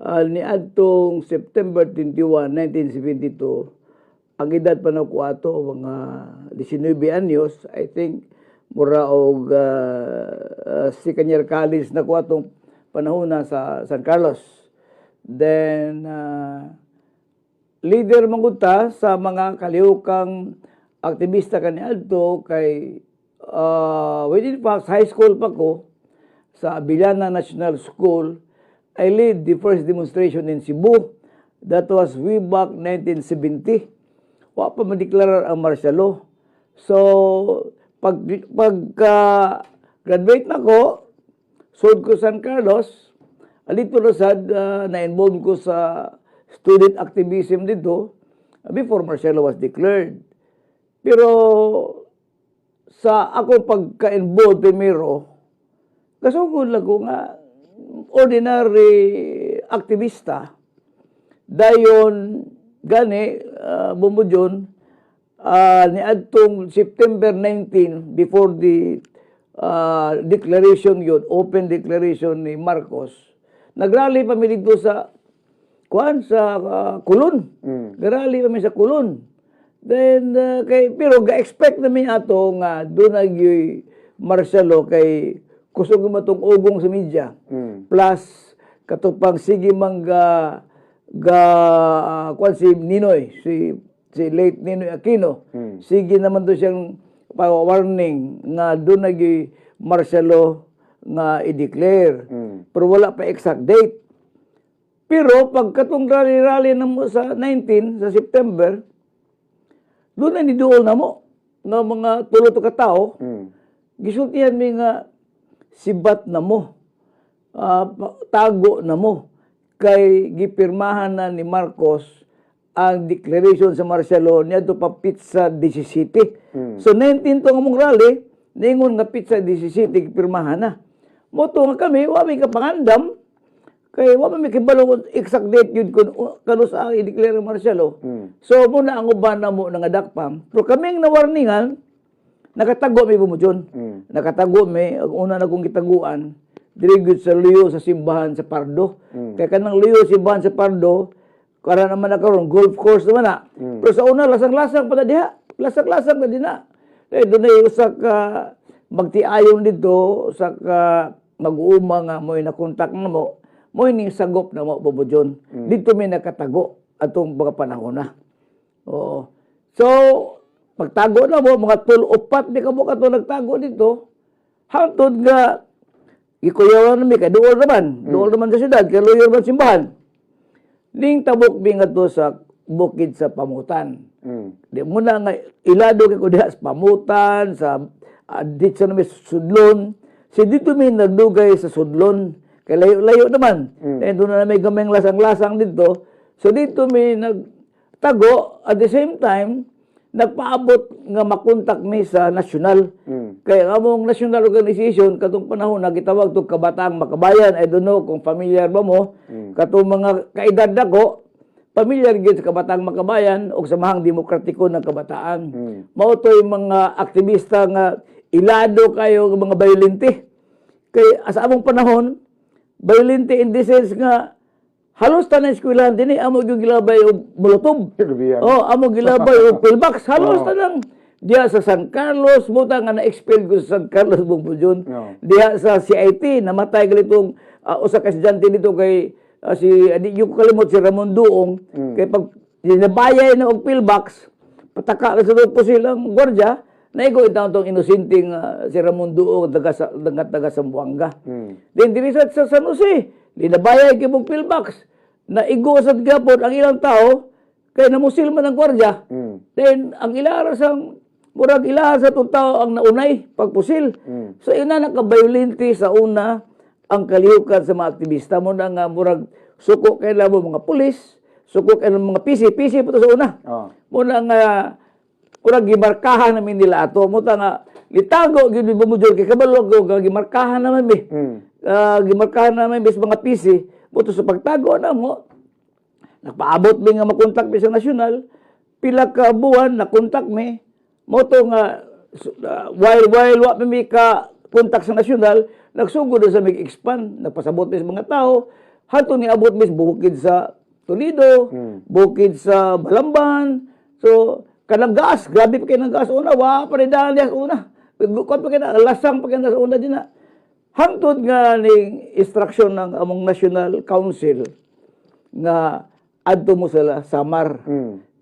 Niadtong September 21, 1972, ang edad pa nako ato mga 19 anyos, I think mura og second year college na ko atong panahon na sa San Carlos. Then leader man gud ta sa mga kalihukang aktivista kaniadto kay within fact high school pa ko sa Abellana National School. I lead the first demonstration in Cebu. That was way back 1970. Wa pa madeklarar ang martial law. So pag pagka graduate na ko, sud ko San Carlos, alito na sad na-involve ko sa student activism dito before martial law was declared. Pero sa ako pagka-involve primero, kasugod lang ko nga ordinary aktivista. Dayon gani Bombo John, niadtong September 19, before the declaration yun, open declaration ni Marcos, nagrally pa mi dito sa kuan sa Kulon. Nagrally pa mi sa Kulon. Then kay pero ga-expect na mi ato nga duna gyuy martial law kay kusog man tong ugong sa media. Plus katong sige man ga ga kuan si Ninoy, si si late Ninoy Aquino. Sige naman to siyang pa-warning nga duna gyuy martial law nga i-declare. Pero wala pa exact date. Pero pag katong rally-rally na mo sa 19 sa September, duna ni duol namo nga mga tulo to ka tawo. Gisultihan mi nga sibat na mo. Tago na mo kay gipirmahan na ni Marcos ang declaration sa martial law niadto pa petsa 17. So 19 to nga mong rally, ningon nga petsa 17 gipirmahan na. Mao to nga kami wa mi kapangandam kay wa man mi kibalo kung exact date yun kung kanus-a i-declare ang martial law. So mao na ang uban namo nga dakpam. Pero kaming nawarningan, nakatago mi, Bombo John. Nakatago mi, ang una na kong gitaguan, diri gyud sa luyo sa simbahan sa Pardo. Kay kanang luyo sa simbahan sa Pardo, kara naman na karon golf course naman na. Pero sa una lasang-lasang pa na diha. Lasang-lasang na din na. Eh dunay usa ka magtiayon dito, usa ka mag-uuma nga mo'y nakontak na mo, mo'y ning sagop na mo, Bombo John. Dito may nakatago atong mga panahon na. Oo. So, pagtago na mo, mga 3, 4 ni kamo kato nagtago dito, hangtod nga, gikuyawan nami, kay dool naman sa syudad, kay luyo naman simbahan. Ning tabok mi ngadto sa bukid sa Pamutan. Di mo na nga, ilado kay ko diha sa Pamutan, sa dito sa nami Sudlon. Si dito mi nagdugay sa Sudlon. Kay layo-layo naman. Dahil doon na may gamay lasang-lasang dito. So dito mi nagtago, at the same time, nagpaabot nga makontak mi sa national. Kaya among national organization katong panahon na gitawag to Kabataang Makabayan. I don't know kung familiar ba mo. Katong mga kaedad nako, familiar gyud sa Kabataang Makabayan o Samahang Demokratiko ng Kabataan. Mao to'y mga aktivista nga ilado kayo ng mga bayolente. Kay sa among panahon, bayolente in the sense nga halos tanan eskwelahan dinhi amo gyud gilabay og molotov. Grabe. Oh, amo gilabay og pillbox. Halos tanang diha sa San Carlos, buta nga na-expel ko sa San Carlos, Bombo John. Diha sa CIT, namatay galitong usa ka estudyante dito kay si di yung kalimot si Ramon Duong kay pag dinabayay na og pillbox, pataka sa po silang gwardiya, naigo itang tong inosenteng si Ramon Duong taga taga Zamboanga. Then diri sa San Jose, dinabayay kay mong pillbox. Naigo sa gapon ang ilang tao kay namusil man ang gwardiya. Then ang ilara sang murag ilaha sa itong tao ang naunay pagpusil. So ina nakabayolente sa una ang kalihukan sa mga aktivista mo na nga murag suko kay labo mga pulis, suko kay mga PC, PC po to sa una. Mo na nga murag gimarkahan namin nila ato mo ta nga litago gyud mi, Bombo John, kay kabalo ko nga gimarkahan naman mi. Gimarkahan naman mi sa mga PC. Buto sa pagtago na mo, nagpaabot mi nga makontak mi sa nasyonal, pila ka buwan nakontak mi. Mo to nga while wa mi ka kontak sa nasyonal, nagsugod na sa mig expand, nagpasabot mi sa mga tao. Hantod niabot mis bukid sa Toledo, bukid sa Balamban. So kanang gas, grabe pa kay nang gas una, wa pa rin daan diha sa una. Kuan pa kay na, lasang pa kay na sa una din na. Hangtod nga ning instruction ng among National Council nga adto mo sila Samar.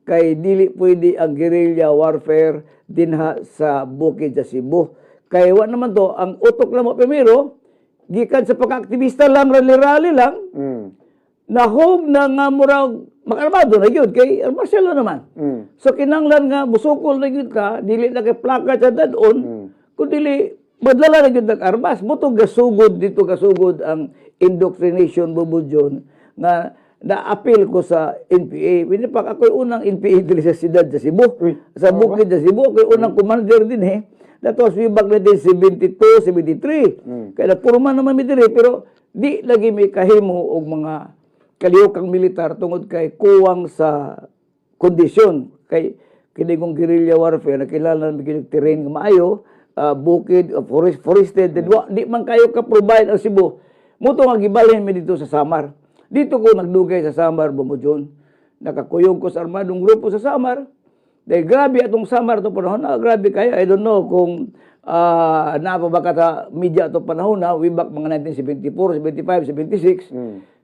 Kay dili pwede ang guerrilla warfare dinha sa bukid sa Cebu. Kay wa naman to, ang utok lang mo primero, gikan sa pagka-aktivista lang, rally-rally lang, nahog na nga murag makarmado na gyud kay martial law naman. So kinanglan nga musukol na gyud ka, dili na kay plaka sa dadon, kun dili madlala na gyud ng armas. Mao to gasugod dito, gasugod ang indoctrination, Bombo Jun, nga na-apil ko sa NPA. Winipak ako'y unang NPA diri sa siyudad sa Cebu. Uy, sa bukid sa Cebu, ako'y unang commander din eh. That was way back 1972, 73. Kaya nagpurma naman mi diri, pero di lagi may kahimo og mga kalihokang militar tungod kay kuwang sa kondisyon. Kay kini kong guerrilla warfare, nakilala na gyud terrain nga maayo, bukid, forest, forested, then wa, di man kayo ka-provide ang Cebu. Mao to nga gibalhin mi dito sa Samar. Dito ko nagdugay sa Samar, Bombo Jun. Nakakuyog ko sa armadong grupo sa Samar. Dahil grabe atong Samar to panahon na, grabe kayo. I don't know kung naa pa ba ka sa media ato panahon na, way back mga 1974, 75, 76.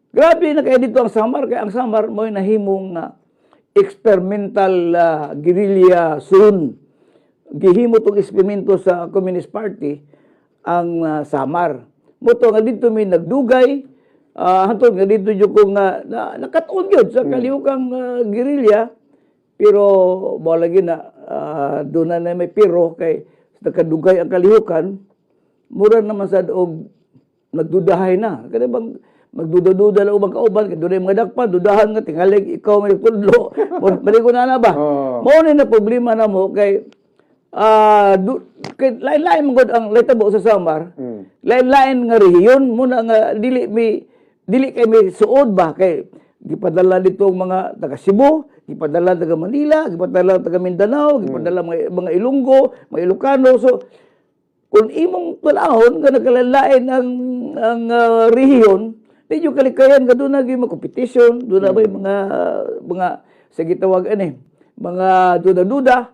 Grabe na kayo dito ang Samar. Kaya ang Samar mo nahimong experimental guerrilla zone. Gihimo tong eksperimento sa Communist Party ang Samar. Mao to nga dito may nagdugay, hantod nga dito jud ko nga na, nakatuon gyud sa kalihokang guerrilla, pero mo lagi na doon na may pero kay nakadugay ang kalihukan, mura naman sad og nagdudahay na. Kada bang magduda-duda lang ubang kauban kay dunay mga dakpan, dudahan nga tingalig ikaw may tudlo. Maligo na na ba? Oo. Mao ni na problema na mo kay kay lain-lain man gud ang litabo sa Samar. Lain-lain nga rehiyon muna nga dili mi dili kay may suod ba kay gipadala dito ang mga taga Cebu, gipadala taga Manila, gipadala taga Mindanao, gipadala mga Ilonggo, mga Ilocano. So kung imong tan-awon nga nagkalalain ang rehiyon, di yung kalikayan nga doon na gyud competition, doon na ba yung mga sa gitawag ani, mga duda-duda.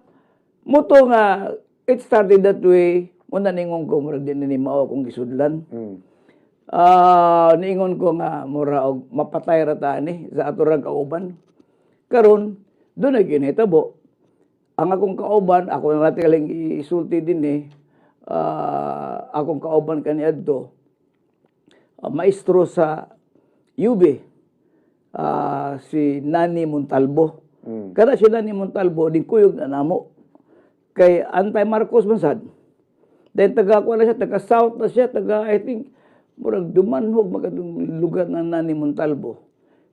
Mao to nga it started that way. Muna ningon ko murag di ni mao akong gisudlan. Niingon ko nga mura og mapatay ra ta ani sa ato rang kauban. Karon doon na ginhitabo. Ang akong kauban, ako na natin kaling isulti din eh. Akong kauban kaniadto, maestro sa UB, si Nani Montalvo. Kada si Nani Montalvo, din kuyog na namo. Kay anti-Marcos man sad. Then taga ko na siya, taga South na siya, taga, I think murag Dumanhog makadung lugar na Nani Montalvo.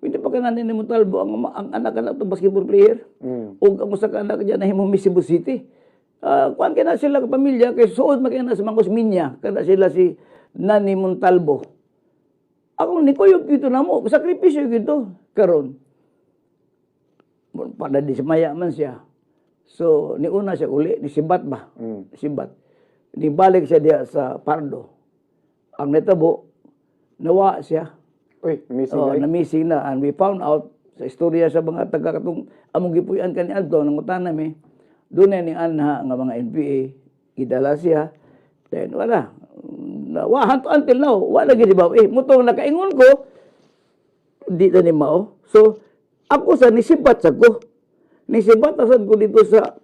Hindi pa ka Nani Montalvo, ang anak anak to basketball player. Ug ang usa ka anak diyan nahimo Miss Cebu City. Kuan kay na sila ka pamilya kay suod man kay na sa Mangos Minya, kada sila si Nani Montalvo. Ako ni kuyog dito na mo, sakripisyo gito karon. Pada di semaya man siya. So, niuna siya uli, ni Sibat ba? Sibat. Nibalik siya diya sa Pardo. Ang netabo, nawa siya. Uy, missing Oh, na. Na-missing na. And we found out sa istorya sa mga taga katong among gipuy-an kani adto nangutana mi, doon na ni anha nga mga NPA gidala siya, then wala na, wa until now wala gid ba eh. Mao to nakaingon ko di na ni mao. So ako sa nisibat sa ko nisibat na sad ko dito sa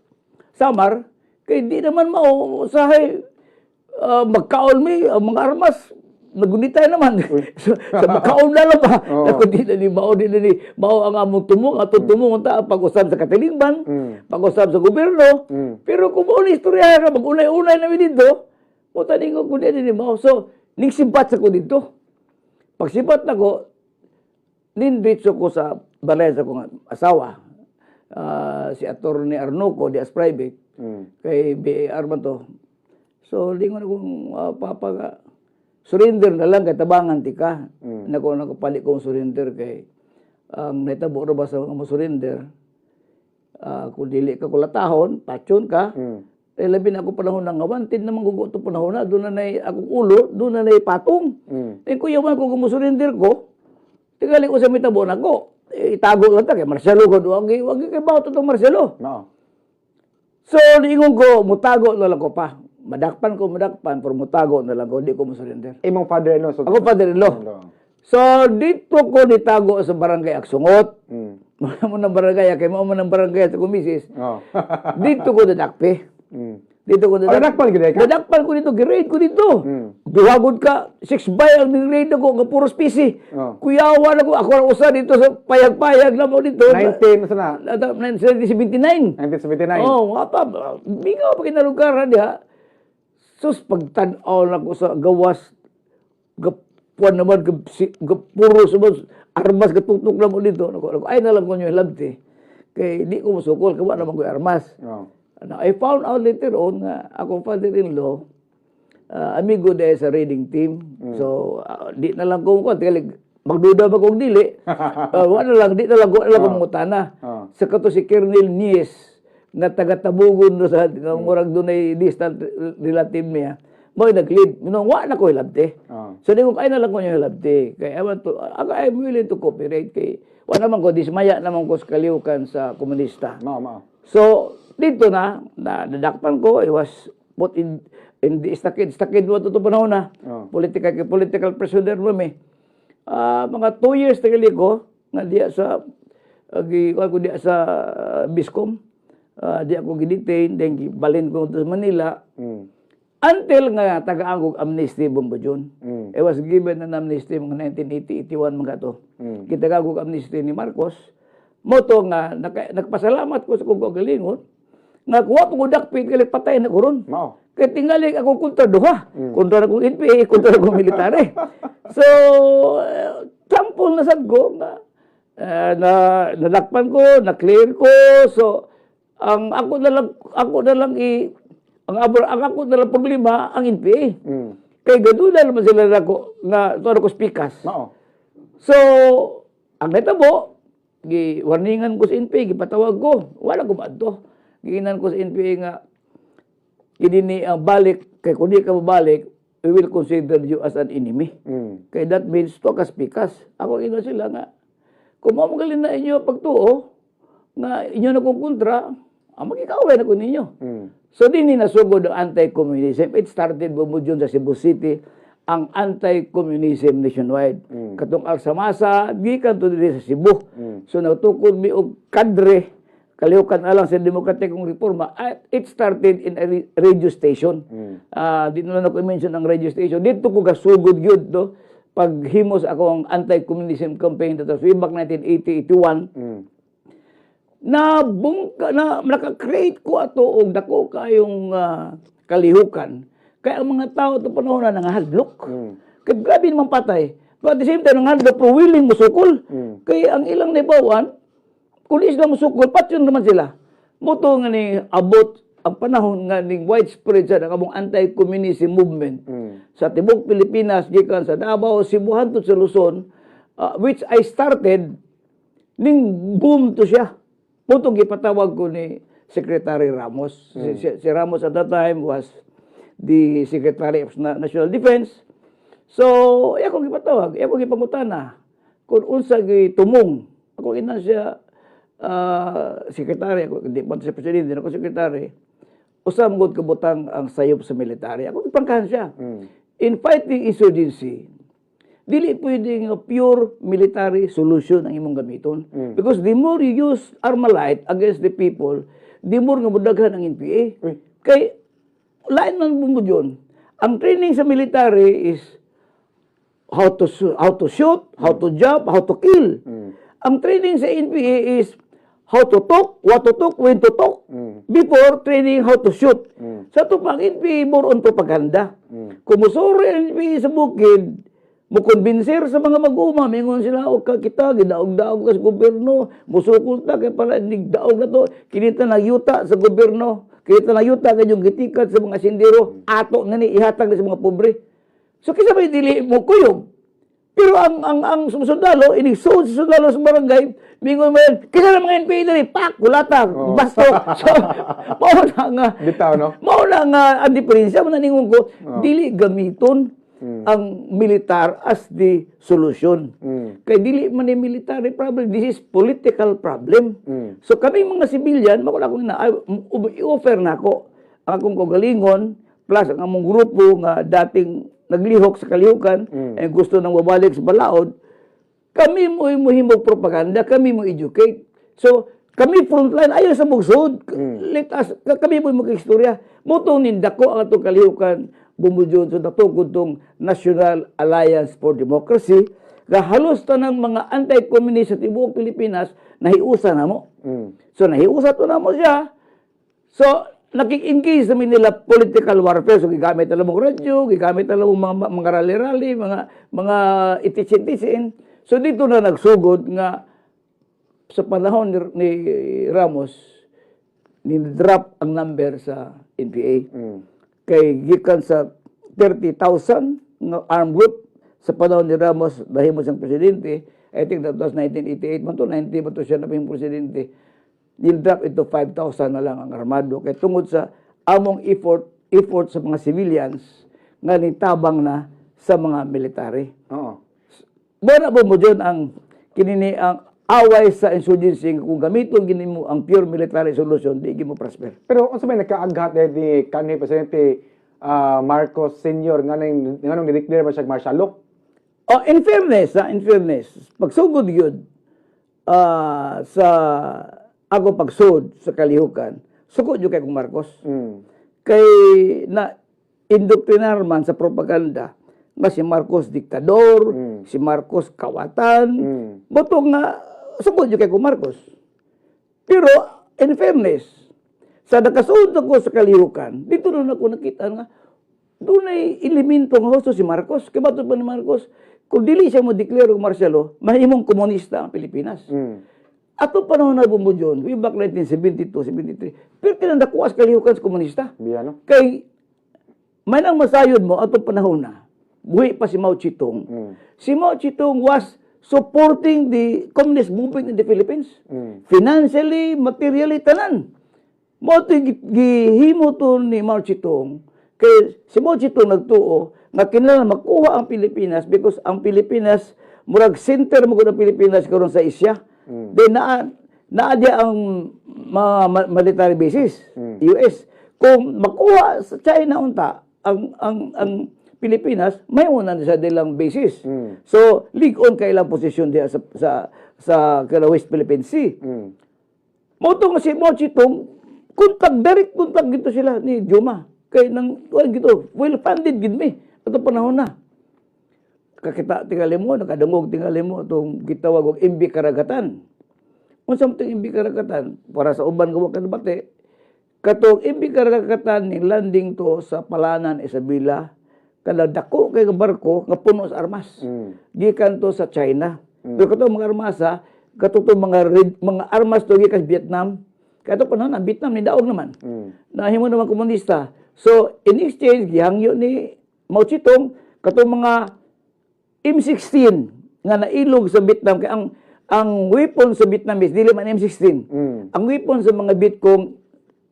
Samar kay di naman mao usahay, magkaon mi ang mga armas nagunitay naman. So, sa magkaon na lang ba. Ako di na ni mao, di na ni mao ang among tumong, atong tumong unta ang pag-usab sa katilingban, pag-usab sa gobyerno. Pero kung mao ni istorya ka mag-unay-unay na mi dito mo taningo ko di na ni mao. So ningsimpat sa ko dito. Pagsipat nako, nindritso ko sa balay sa akong asawa, si Attorney Arnoco di as private, kay BAR man to. So lingon akong papa nga surrender na lang kay tabangan ti ka. Nako nako pali kong surrender kay ang nahitabo ra ba sa mga mo surrender, kung dili ka kulatahon, patyon ka. Eh, labi na ako panahon na nga wanted naman gugo to panahon na doon na nay akong ulo, doon na nay patong. Eh kuya man ko kung mo surrender ko. Tingali ko sa mitabo nako. Eh, itago lang ta kay martial law gud, wag kay bawat itong martial law. Mao. So niingon ko, mutago na lang ko pa. Madakpan ko, madakpan, pero mutago na lang ko, di ko mo-surrender. Imong father-in-law. So, Ako father-in-law. So dito ko nitago sa Barangay Agsungot. Mao mo ng barangay, kay mao man ang barangay sa kumisis. Dito ko dadakpi. Dito ko Oh, nadakpan gid ka? Nadakpan ko dito, gi-raid ko dito. Duhagod ka, six by ang raid ako, nga puros PC. Kuyawan ako, ako ang usa dito sa payag-payag na mo dito. 19 sa na? 1979. 1979. Oo, oh, nga pa. Mingaw pa kinalugar diha. Sus, pagtan-aw na ko sa gawas, gapuan naman, gapuro sa mga armas, gatutok na mo dito. Ako, ako, ay na lang ko nyo hilabti. Kay di ko musukol, kawa naman ko armas. Ano, I found out later on nga akong father-in-law, amigo dahil sa raiding team. So, di na lang ko, tagali, magduda ba kong dili? Wala na lang, di na lang, wala na lang kong mangutana. Sa kato si Colonel Nies, nga taga-Tabugon do sa, nga murag dunay distant relative niya, mo'y nag-lead. No, wa na ko hilabti. So, di ko, ay na lang ko niya hilabti. Kaya, I want to, ako, I'm willing to cooperate. Kay, wa naman ko, dismaya naman ko sa kalihukan sa komunista. Mao, mao. So, dito na, na nadakpan ko, I was put in the stockade. Stockade mo ito panahon na. Political, political prisoner mo eh. Mga 2 years tagali ko, nga diya sa, ko diya sa Biscom. Di ako gidetain, then balin ko sa Manila. Until nga tagaan kog amnesty, Bombo Jun. I was given an amnesty mga 1980, 81 mga to. Kita kog amnesty ni Marcos. Moto nga nagpasalamat ko sa kong kaugalingon nga kuha ko dakpit kali patay na ko ron. Mao. Kay tingali ako kontra duha. Kontra na kong NPA, kontra na kong military. So, sample na sad ko nga na nadakpan ko, na-clear ko. So, ang ako na lang i ang, ang ako na lang problema ang NPA. Kay gaduda naman sila nako nga tuwa ko speakers. Mao. So, ang natabo, gi warningan ko sa NPA, gipatawag ko. Wala ko maadto. Giinan ko sa NPA nga kini ang balik kay kung di ka mabalik, we will consider you as an enemy. Kay that means to ka pikas. Ako ino sila nga kung mao magaling na inyo pagtuo nga inyo na kong kontra, ang magkikaaway na ko ninyo. So din ni nasugod ang anti-communism. It started bumudyon sa Cebu City ang anti-communism nationwide. Katong Alsamasa, gikan to diri sa Cebu. So natukod mi og kadre kalihukan alang sa demokratikong reforma. At it started in a radio station. Di na lang ako i-mention ang radio station. Dito ko gasugod gyud to paghimos ako ang anti-communism campaign that was way back 1980-81 na bungka na naka-create ko ato og dako kayong kalihukan kaya ang mga tao to panahon na nangahadlok kay grabe naman patay, but at the same time nangahadlok pero willing musukol kay ang ilang nibawan kung di sila musukol, patyon naman sila. Moto nga ni abot ang panahon nga ning widespread sa among anti-communism movement sa tibok Pilipinas gikan sa Davao, Cebu hangtod sa Luzon, which I started, ning boom to siya. Putong gipatawag ko ni Secretary Ramos. Si Ramos at that time was the Secretary of National Defense. So, iya akong gipatawag, iya akong gipangutana kung unsa gitumong. Ako ina siya, secretary, ako, hindi pa siya presidente, ako secretary. Usa man gud kabutang ang sayop sa military. Ako gipangkahan siya. In fighting insurgency, dili pwede nga pure military solution ang imong gamiton. Because the more you use Armalite against the people, the more nga mudaghan ang NPA. Uy. Kay lain man mo yun. Ang training sa military is how to shoot, how to jump, how to kill. Ang training sa NPA is how to talk, what to talk, when to talk. Before training how to shoot. Sa ito pang NPA more on propaganda. Kung musuri ang NPA sa bukid, mukonbinser sa mga mag-uma, mingon sila, o ka kita, gidaog-daog ka sa gobyerno, musukol ta, kay para nigdaog na to, kinita na yuta sa gobyerno, kinita na yuta kanyong gitikat sa mga sindero, ato na ni ihatag na sa mga pobre. So kinsa may dili mo kuyog? Pero ang sundalo, inig-suod sa sundalo sa barangay, mingon mo yan, kinsa na mga NPA diri, pak, kulata, basto. So, mao na nga, Bitaw, no? mao na nga ang diferensya, mo na ningon ko, dili gamiton. ang militar as the solution. Kay dili man ni military problem, this is political problem. So kami mga civilian, makula ko na ay, i-offer na ako ang akong kaugalingon plus ang among grupo nga dating naglihok sa kalihukan and gusto nang mabalik sa balaod, kami mo mohimog propaganda, kami mo educate. So, kami frontline, ayaw sa mugsud. Let us, kami mo mag-istorya. Mao tong nindako ang atong kalihukan, bumudyon sa natukod tong National Alliance for Democracy, nga halos tanang mga anti-communist sa tibuok Pilipinas, nahiusa na mo. So, nahiusa to na mo siya. So, nakik-engage namin nila political warfare. So, gigamit na lang mong radyo, gigamit na lang mong mga rally-rally, mga itisin-tisin. So, dito na nagsugod nga sa panahon ni Ramos, ni-drop ang number sa NPA. Kay gikan sa 30,000 nga armed group sa panahon ni Ramos, dahil mo siyang presidente, I think that was 1988 man to, 90 man to siya na presidente, ni-drop ito 5,000 na lang ang armado. Kay tungod sa among effort sa mga civilians nga nitabang na sa mga military. Buwan po mo dyan ang kinini ang away sa insurgency, kung gamiton gini mo ang pure military solution, di gid mo prosper. Pero unsa may nakaaghat ni kanhi presidente Marcos Sr. nga nganong ni-declare ba siya martial law? Oh, in fairness, ha, in fairness, pagsugod yun sa ako pagsud sa kalihukan, sugod yun kay kong Marcos. Kay na indoktrinar man sa propaganda nga si Marcos diktador, si Marcos kawatan, mao to nga sugod yun kay kong Marcos. Pero in fairness, sa nakasuod ako sa kalihukan, dito na ako nakita nga dunay elemento nga husto si Marcos. Kay bato pa ni Marcos, kung dili siya mo declare og martial law, mahimong komunista ang Pilipinas. Ato panahon na bumudyon, way back 1972, 73, pero kinandakuha sa kalihukan sa komunista. Biya no? Kay, may nang masayod mo, ato panahon na, buhi pa si Mao Zedong. Si Mao Zedong was supporting the communist movement in the Philippines. Financially, materially, tanan. Mao to gihimo to ni Mao Zedong. Kay si Mao Zedong nagtuo nga kinahanglan makuha ang Pilipinas because ang Pilipinas murag center mo gud ang Pilipinas karon sa Asia. Then naa naa diya ang mga military bases, US. Kung makuha sa China unta ang Pilipinas, may una na sa nilang basis. So, lig-on kay ilang posisyon diya sa kana West Philippine Sea. Mao to nga si Mao Zedong, contact, direct contact gito sila ni Juma. Kay nang, well, gito, well funded gid mi. Ato panahon na. Kakita tingali mo, nakadungog tingali mo itong gitawag og MB Karagatan. Unsa man itong MB Karagatan? Para sa uban gawa kan bate, katong MB Karagatan ni landing to sa Palanan, Isabela, kada dako kay nga barko nga puno sa armas. Gikan to sa China. Pero katong mga armasa, katong to mga red, mga armas to gikan sa Vietnam. Kaya ito panahon ang Vietnam ni daog naman. Nahimo naman komunista. So in exchange gihangyo ni Mao Zedong katong mga M16 nga nailog sa Vietnam, kay ang weapon sa Vietnamese dili man M16. Ang weapon sa mga Vietcong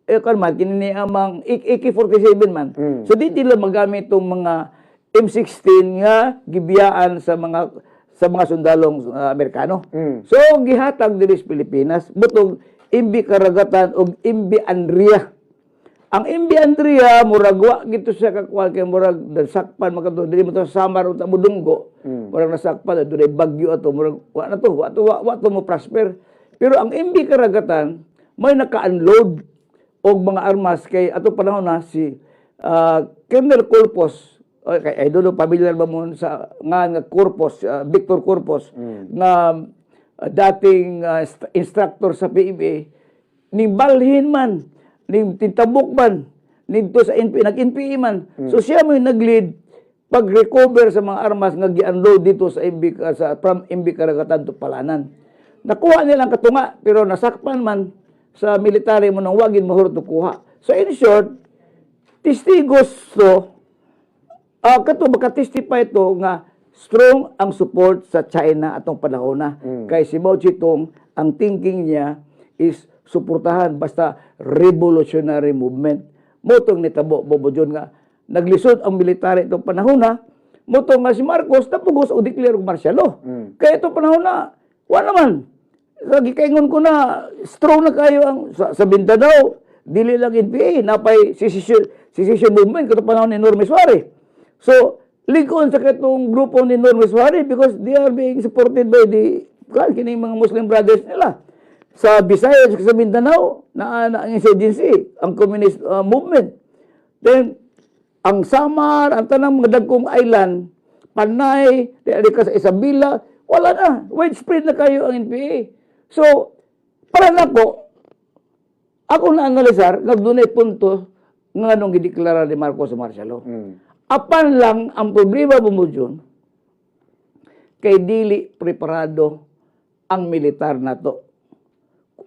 eh kan man kini ni amang AK-47 man. So di nila magamit tong mga M16 nga gibiyaan sa mga sundalong Amerikano. So gihatag diri sa Pilipinas butong MB Karagatan ug MB Andrea. Ang MB Andrea murag wa gito siya kakuan kay murag nasakpan makato diri mo to sa Samar unta mudunggo. Murag nasakpan, dunay bagyo ato, murag wa na to, wa to, wa to mo prosper. Pero ang MB Karagatan may naka-unload og mga armas kay ato panahon na si Colonel Corpus. Okay, I don't know familiar ba mo sa nga Corpus, Victor Corpus nga dating instructor sa PMA, ning balhin man ning tintabok man nidto sa NP, nag-NPA man. So siya mo yung nag-lead pag-recover sa mga armas nga gi-unload dito sa MB sa from MB Karagatan to Palanan. Nakuha nila ang katunga pero nasakpan man sa military mo nang wagin mahurot kuha. So in short, testigos to kato maka-testify to nga strong ang support sa China atong panahon na. Kay si Mao Zedong, ang thinking niya is suportahan basta revolutionary movement. Mao tong nitabo, Bobo John, nga naglisod ang military itong panahon na. Mao to nga si Marcos napugos og declare og martial law. Kaya ito panahon na, wa naman. Sa gikaingon ko na, strong na kayo ang sa Mindanao, dili lang NPA, napay secession movement kato panahon ni Nur Misuari. So, lig-on sa katong grupo ni Nur Misuari because they are being supported by the kan kini mga Muslim Brothers nila. Sa Visayas, sa Mindanao, na ang insurgency, ang communist movement. Then, ang Samar, ang tanang mga dagkong island, Panay, di ka sa Isabela, wala na. Widespread na kayo ang NPA. So, para nako, ako na analisar, nga dunay punto nga nung gideklara ni Marcos sa martial law. Apan lang ang problema mo dyan, kay dili preparado ang militar nato.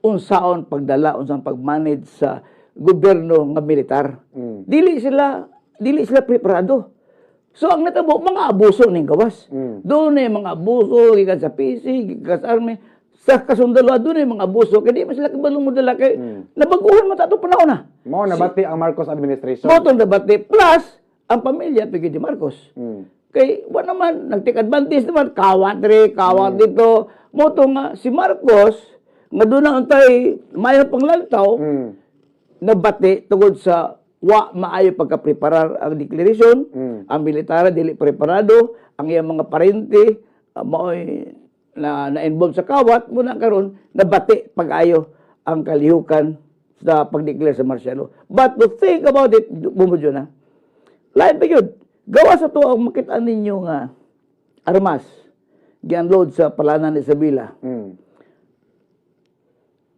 Unsaon pagdala, unsang pag-manage sa gobyerno nga militar. Dili sila preparado. So ang natabo, mga abuso ning gawas. Doon na yung mga abuso gikan sa PC, gikan sa army, sa kasundalo doon na yung mga abuso kay di man sila kabalo mo dala kay nabaguhan man ta ato panahon na. Mao nabati ang Marcos administration. Mao tong nabati plus ang pamilya pigi ni Marcos. Kay wa naman nag-take advantage naman kawat re, kawat dito. Mao to nga si Marcos nga doon na untay mayo panglantaw nabati tungod sa wa maayo pagkapreparar ang declaration, ang military dili preparado, ang iyang mga parente maoy na na-involve sa kawat muna karon nabati pag-ayo ang kalihukan sa pag-declare sa martial law. But to think about it, bumudyo na. Lain pa yun. Gawa sa to ang makita ninyo nga armas gi-unload sa palanan ni Isabela.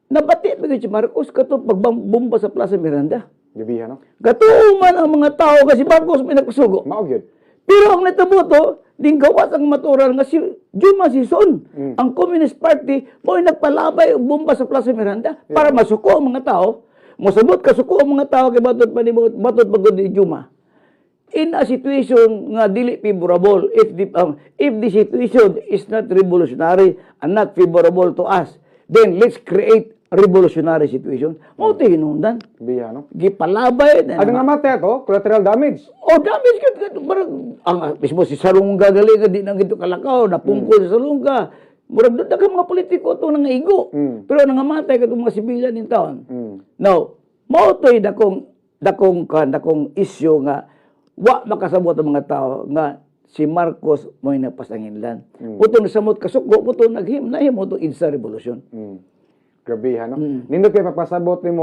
Nabati pa gyud si Marcos kato pagbomba sa Plaza Miranda. Gabihan, no? Gatuo man ang mga tao kasi Marcos may nagsugo. Mao gyud. Pero ang natabo to, ding gawas ang maturan nga si Juma Sison, ang Communist Party, mo'y nagpalabay og bomba sa Plaza Miranda para masuko ang mga tao. Mosabot kasuko ang mga tao kay batot pa ni batot pa gud ni Juma. In a situation nga dili favorable, if the situation is not revolutionary and not favorable to us, then let's create revolutionary situation. Mao to hinungdan. Gabihan, no? Gipalabay na Ano nga mate to? Collateral damage. Oh, damage ka. Marag, ang mismo si Salonga gali ka, di na gito kalakaw, napungkol si Salonga. Murag doon ka mga politiko ito nangaigo. Pero nangamatay ka itong mga sibilyan in town. Now, mao to'y dakong dakong ka dakong isyu nga wa makasabot ang mga tao nga si Marcos mo'y napasanginlan. Puto nasamot kasuko, puto naghim, nahimo to EDSA revolution. Grabe, no? Nindot kay papasabot nimo.